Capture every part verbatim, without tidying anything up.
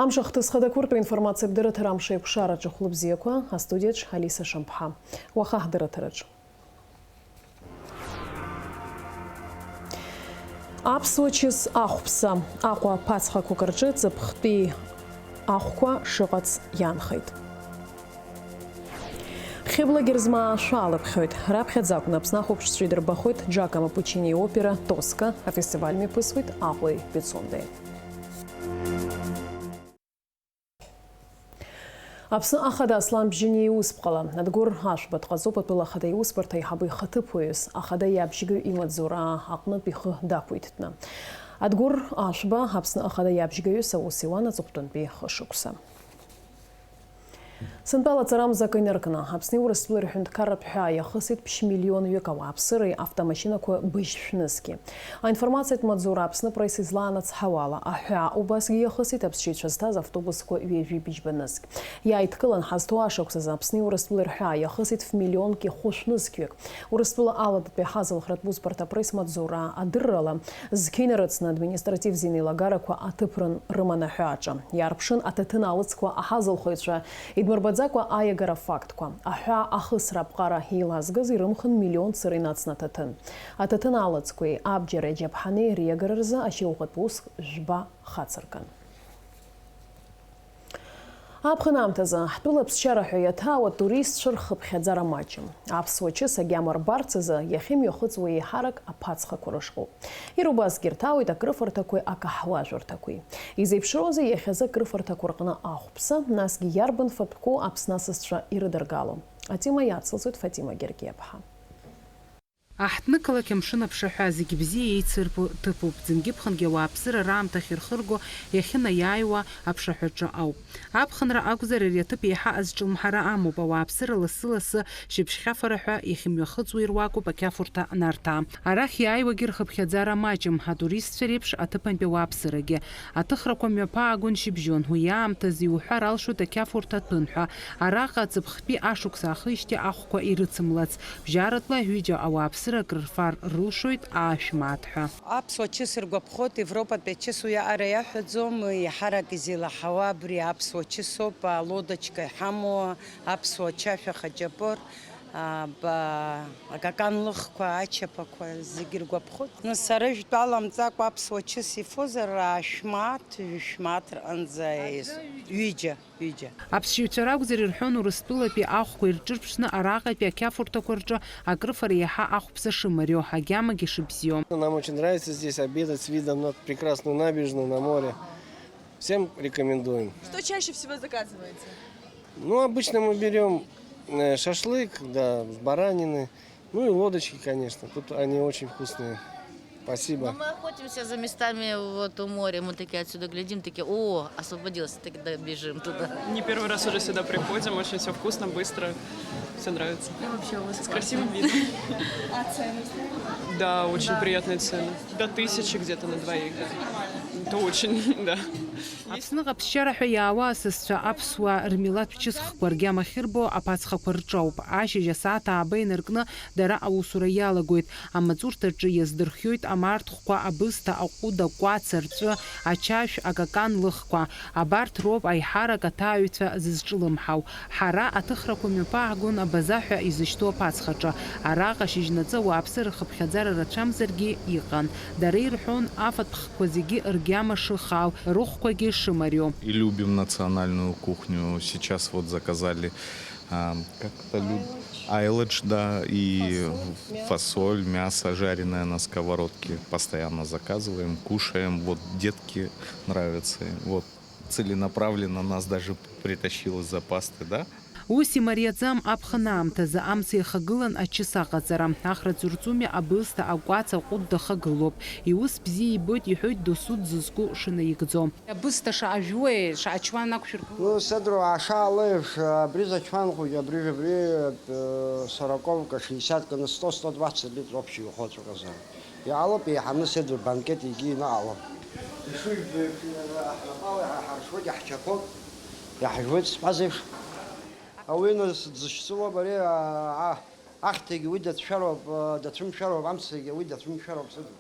Амш ахҭыс хадақәа ртәы информациатә дырраҭара амш еиқәшараҿы хәлыбзиақәа, астудиаҿ Алиса Шамԥҳа. Уаха ҳдырраҭараҿы. Аԥсуа чыс ахәԥса, Аҟәа ԥацхақәак рҿы ҵыԥхтәи ахәқәа шыҟац иаанхеит. Хьыбла Герзмаа ашәа алыԥхьоит. Раԥхьаӡа акәны Аԥсны ахәаԥшцәа идырбахоит Џьакомо Пуччини иопера Тоска, афестиваль мҩаԥысуеит Аҟәеи Пицундеи. Аԥсны Ахада Аслан Бжьыниа иусԥҟала, Адгәыр Ашәба дҟаҵоуп атәыла ахада иусбарҭа аиҳабы ихаҭыԥуаҩыс, ахада иабжьгаҩ имаҵзура аҟнытә ихы дақәиҭтәны. Адгәыр Ашәба Аԥсны Ахада иабжьгаҩыс аус иуан аҵыхәтәантәи хышықәса. Сынтәа лаҵарамза акы инаркны, Аԥсни Урыстәылеи рҳәынҭқарратә ҳәаа иахысит ԥшь миллионҩык ауааԥсыреи автомашьынақәа быжь шәнызқьи. Аинформациатә маҵзура Аԥсны Пресс излаанацҳауала, аҳәаа убасгьы иахысит аԥсшьаҩцәа зҭаз автобусқәа ҩажәи быжьба нызқь. Иааидкылан ҳазҭоу ашықәсазы Аԥсни Урыстәылеи рҳәаа иахысит ф-миллионки хәышә нызқьҩык. Урыстәыла алаҵатәи аҳазалхратә усбарҭа апресс-маҵзура адыррала, зқьы инарыцны административзин еилагарақәа аҭыԥран рыман аҳәааҿы. Иаарԥшын аҭаҭын аалыҵқәа аҳазалхыҩцәа идмырбаӡакәа аиагара афактқәа. Аҳәаа ахысра аԥҟара еилазгаз ирымхын миллион цыра инацны аҭаҭын. Аҭаҭын аалыҵқәеи абџьари аџьаԥҳани риагара рзы ашьауӷатә уск жәба хацыркын. Аԥхын аамҭазы ҳтәыла аԥсшьара ҳәа иаҭаауа атуристцәа рхыԥхьаӡара маҷым. Аԥсуа чыс агьама рбарц азы иахьымҩахыҵуа еиҳарак аԥацхақәа рышҟоуп. Иара убасгьы ирҭаауеит акрыфарҭақәеи акаҳуажәырҭақәеи. Изеиԥшроузеи иахьазы акрыфарҭақәа рҟны ахәԥса, насгьы иарбан фатәқәоу Аԥсны асасцәа ирыдыргало? Атема иацылҵоит Фатима Гергиаԥҳа. Аҳҭнықалақь амшын аԥшаҳәа зегь бзиа еицырбо ҭыԥуп. Ӡынгьы-ԥхынгьы ауааԥсыра раамҭахь ирхырго, иахьынаиааиуа аԥшаҳәаҿы ауп. Аԥхынра акәзар, ари аҭыԥ еиҳа азҿлымҳара амоуп, ауааԥсыра лассы-лассы шьыбжьхьафара ҳәа иахьымҩахыҵуа ируакуп ақьафурҭа нарҭаа. Арахь иааиуагьы рхыԥхьаӡара маҷым, атуристцәа реиԥш аҭыԥантәи ауааԥсырагьы. Аҭыхрақәа мҩаԥаагон шьыбжьон, уи аамҭазы иуҳәар алшоит ақьафурҭа ҭәын ҳәа. Араҟа аҵыԥхтәи ашықәс аахижьҭеи ахәқәа ирыцымлац. Бжьаратәла ҩыџьа ауааԥсыра акрырфар рылшоит аашә мааҭ ҳәа. Аԥсуа чыс ргәаԥхоит, Европатәи ачыс уиаҟара иаҳәаӡом, еиҳарак изеилаҳауа абри аԥсуа чысоуп, алодочка иҳамоу, аԥсуа чашә ахаҷапыр, а, ба-, акакан лыхқәа, ачаԥақәа зегьы ргәаԥхоит. Нас сара жәтәала мҵакәа аԥсуа чыс ифозар, аашә мааҭ, жәшә мааҭ рҟынӡа ес-, ҩыџьа. Ҩыџьа. Аԥсшьаҩцәа ракәзар ирҳәон, Урыстәылатәи ахәқәа ирҿырԥшны араҟатәи ақьафурҭақәа рҿы акрыфара иаҳа ахәԥса шымариоу, агьамагьы шыбзиоу. Нам очень нравится здесь обедать с видом на прекрасную набережную, на море. Всем рекомендуем. Что чаще всего заказываете? Ну, обычно мы берём, э, шашлык, да, с баранины. Ну и лодочки, конечно. Тут они очень вкусные. Спасибо. Но мы охотимся за местами вот у моря. Мы такие отсюда глядим, такие: «О, освободился», тогда бежим туда. Не первый раз уже сюда приходим. Очень всё вкусно, быстро. Всё нравится. И вообще у вас классно. С красивым видом. А цены знаете? Да, очень приятные цены. До тысячи где-то на двоих, да. Это очень, да. Аԥсныҟа аԥсшьара ҳәа иаауа асасцәа аԥсуаа рмилаҭтә чысхқәа ргьама ахьырбо аԥацхақәа рҿоуп. Ашьыжь асааҭ ааба инаркны дара аусура иалагоит. Амаҵурҭаҿы иаздырхиоит амарҭхәқәа, абысҭа, аҟәыд, акәац, арҵәы, ачашә, акакан лыхқәа. Абарҭ роуп аиҳарак аҭааҩцәа зызҿлымҳау. Ҳара аҭыхрақәа мҩаԥаагон Абаза ҳәа изышьҭоу аԥацхаҿы. Араҟа шьыжьнаҵы ауааԥсыра рхыԥхьаӡара рацәамзаргьы иҟан. Дара ирҳәон, афатә хкқәа зегьы ргьама шыхаау, рыхәқәагьы шымариоу. И любим национальную кухню. Сейчас вот заказали, а, как это лю-, айледж, да, и фасоль, мясо жареное на сковородке. Постоянно заказываем, кушаем. Вот детки нравится. Вот целенаправленно нас даже притащил из-за пасты, да? Ус имариаӡам аԥхын аамҭазы, амца иахагылан ачыс аҟаҵара. Ахра ҵәырҵәымҩа абысҭа, акәац, аҟәыд дахагылоуп. Иус бзиа ибоит, иҳәоит досу дзызку шынаигӡо. Абысҭа шаҟа жәуеи, шаҟа чуан ақәшәыргылоу? Ну, сыдроу аашаала еиԥш, абри зачуан хәыҷы, абри, абри, э, сороковка, шестьдесятка, ну, сто, сто двадцать литров общий ухоҵәҟьазар. Иҟалап еиҳаны сыдроу банкет егьи инаҟалом. Ишыжәбо еиԥш, ҳнапала иҳаршуеит, иаҳчақәоуп, иаҳжәуеит сҳәаз еиԥш. Ауаҩы нас дзышьцылоу абри, а, а, ахьҭагьы уи дацәшәароуп, а, дацәымшәароуп, амцагьы уи дацәымшәароуп сыдроу.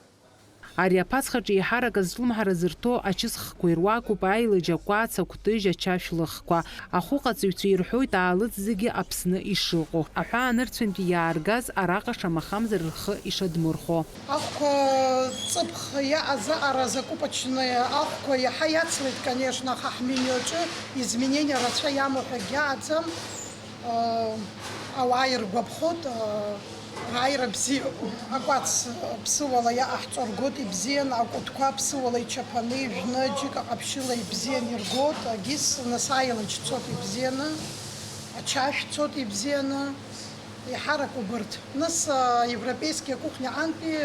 Ари аԥацхаҿы еиҳарак азҿлымҳара зырҭо ачысхқәа ируакуп аилаџь, акәац, акәтыжь, ачашә лыхқәа. Ахәыҟаҵаҩцәа ирҳәоит аалыҵ зегьы Аԥсны ишыҟоу. Аҳәаа анырцәынтәи иааргаз араҟа шамахамзар рхы ишадмырхәо. Ахәқәа ҵыԥх иаҟаз аҟара закупочные ахәқәа иаҳа иацлеит, конечно, аха ҳменю аҿы изменение рацәа иамоу ҳәа акгьы аҟаӡам. Ауаа иргәаԥхоит, рааира бзиоуп. Акәац ԥсыуала иаҟаҳҵо ргоит ибзианы, акәытқәа ԥсыуала ичаԥаны ижәны, џьыка ҟаԥшьыла ибзианы иргоит, агьыс нас аилаџь цоит ибзианы, ачашә цоит ибзианы, еиҳарак убырҭ. Нас, европейская кухня антәи,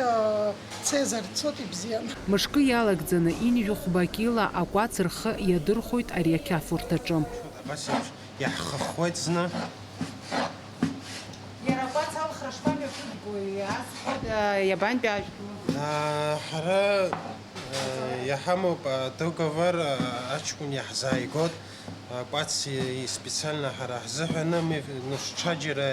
цезарь цоит ибзианы. Мышкы иалагӡаны инжәохәба кила акәац рхы иадырхәоит ари ақьафурҭаҿы. Абас еиԥш. Иаҳхыхуеит зны. Иара акәац алхра шԥамҩаԥыргои, ас ҳәа, иабантәи ажәлар? Аа, ҳара, аа, иҳамоуп адоговор, аа, аҷкәын иаҳзааигот, акәац и-, специально ҳара ҳзыҳәаны, ми-, нышҽаџьара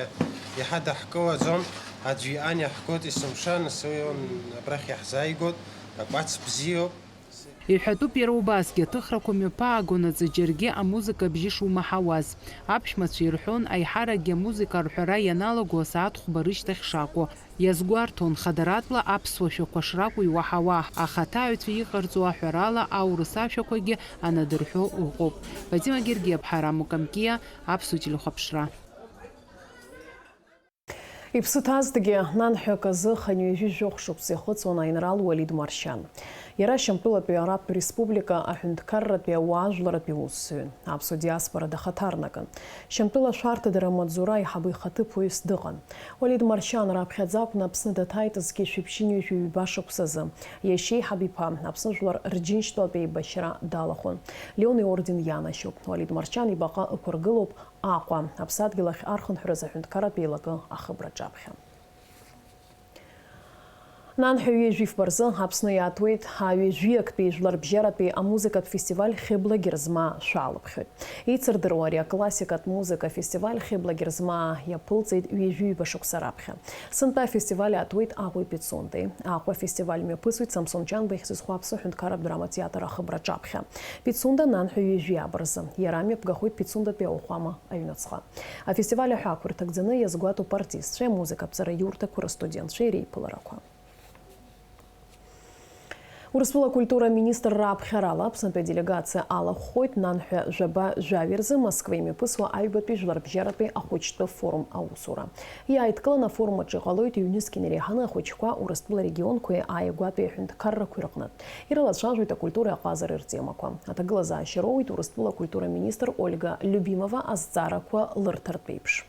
иҳадаҳкылаӡом, аӡәы иан иаҳгот есымша, нас уи он абрахь иаҳзааигот, акәац бзиоуп. Иҳәатәуп иара убасгьы, аҭыхрақәа мҩаԥаагонаҵы џьаргьы амузыка абжьы шумаҳауаз. Аԥшәмацәа ирҳәон, аиҳаракгьы амузыка арҳәара ианалаго асааҭ хәба рышьҭахь шакәу. Иазгәарҭон, хадаратәла аԥсуа шәақәа шракәу иуаҳауа, аха аҭааҩцәа иҟарҵо аҳәарала аурыс ашәақәагьы анадырҳәо ыҟоуп. Фатима Гергиаԥҳа, Рамо Камкиа, Аԥсуа телехәаԥшра. Иԥсы ҭазҭгьы, нанҳәак азы хынҩажәи жәохә шықәса ихыҵуан аинрал Уалид Маршьан. Иара Шьамтәылатәи Арабтә Республика аҳәынҭқарратәи ауаажәларатәи усзуҩын, аԥсуа диаспора дахаҭарнакын. Шьамтәыла ашәарҭадара амаҵзура аиҳабы ихаҭыԥуаҩыс дыҟан. Уалид Маршьан раԥхьаӡа акәны Аԥсны даҭааит зқьи жәшәи ԥшьынҩажәи ҩба шықәсазы. Иашьеиҳаб иԥа, Аԥсны жәлар рџьынџьтәылатә еибашьра далахәын. Леон иорден ианашьоуп. Уалид Маршьан ибаҟа ықәыргылоуп Аҟәа, аԥсадгьыл ахь архынҳәразы аҳәынҭқарратә еилакы ахыбраҿаԥхьа. Нанҳәа ҩажәи фба рзы Аԥсны иаатуеит аҩажәи актәи жәларбжьаратәи амузыкатә фестиваль Хьыбла Герзмаа шәаалыԥхьоит. Еицырдыруа ари аклассикатә музыка афестиваль Хьыбла Герзмаа иаԥылҵеит ҩажәи ҩба шықәса раԥхьа. Сынтәа афестиваль аатуеит Аҟәеи Пицундеи. Аҟәа афестиваль мҩаԥысуеит Самсон Ҷанба ихьӡ зху Аԥсуа ҳәынҭқарратә драматеатр ахыбраҿаԥхьа. Пицунда нанҳәа ҩажәи аб рзы. Иара мҩаԥгахоит Пицундатәи ауахәама аҩныҵҟа. Афестиваль аҳәаақәа рҭагӡаны иазгәаҭоуп артистцәеи амузыкатә ҵараиурҭақәа рыстудентцәеи реиԥыларақәа. Урыстәыла акультура аминистрра аԥхьарала Аԥснытәи аделегациа алахәхоит нанҳәа жәаба жәаҩа рзы Москва имҩаԥысуа аҩбатәи жәларбжьаратәи ахәыҷтәы форум аусура. Иааидкыланы афорум аҿы иҟалоит ҩнызқь инареиҳаны ахәыҷқәа Урыстәыла арегионқәеи ааигәатәи аҳәынҭқаррақәеи рҟнытә. Ирылацәажәоит акультуреи аҟазареи ртемақәа. Аҭагылазаашьа роуеит Урыстәыла акультура аминистр Ольга Любимова азҵаарақәа лырҭартә еиԥш.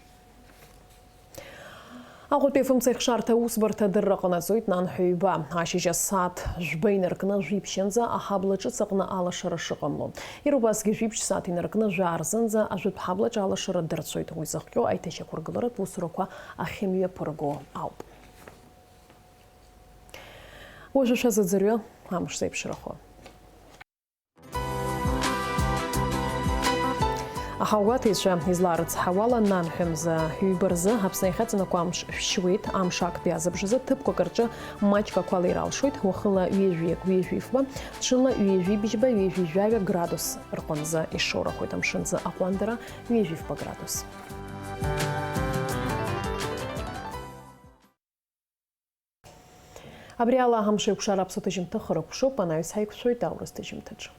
Аҟәатәи афымца ихшарҭа аусбарҭа адырра ҟанаҵоит нанҳәа ҩба. Ашьыжь асааҭ жәба инаркны жәиԥшьынӡа аҳабла ҿыц аҟны алашара шыҟамло. Иара убасгьы жәиԥшь сааҭ инаркны жәаа рзынӡа ажәытә ҳаблаҿ алашара дырцәоит. Уи зыхҟьо аиҭашьақәыргыларатә усурақәа ахьымҩаԥырго ауп. Уажәы шәазыӡырҩы амш зеиԥшрахо. Аҳаугәаҭаҩцәа излаарыцҳауала, нанҳәа мза ҩба рзы Аԥсны иахьаҵанакуа амш шәшьуеит, амш актәи азыбжазы ҭыԥқәак рҿы маҷк ақәа леира алшоит, уахыла ҩажәи акы, ҩажәи фба, ҽынла ҩажәи бжьба, ҩажәи жәаҩа градус рҟынӡа ишоурахоит, амшынӡы аҟәандара ҩажәи фба градус. Абри ала амшеикәшара аԥсуа ҭыжьымҭа хыркәшоуп, анаҩс ҳаиқәшәоит аурыс ҭыжьымҭаҿы.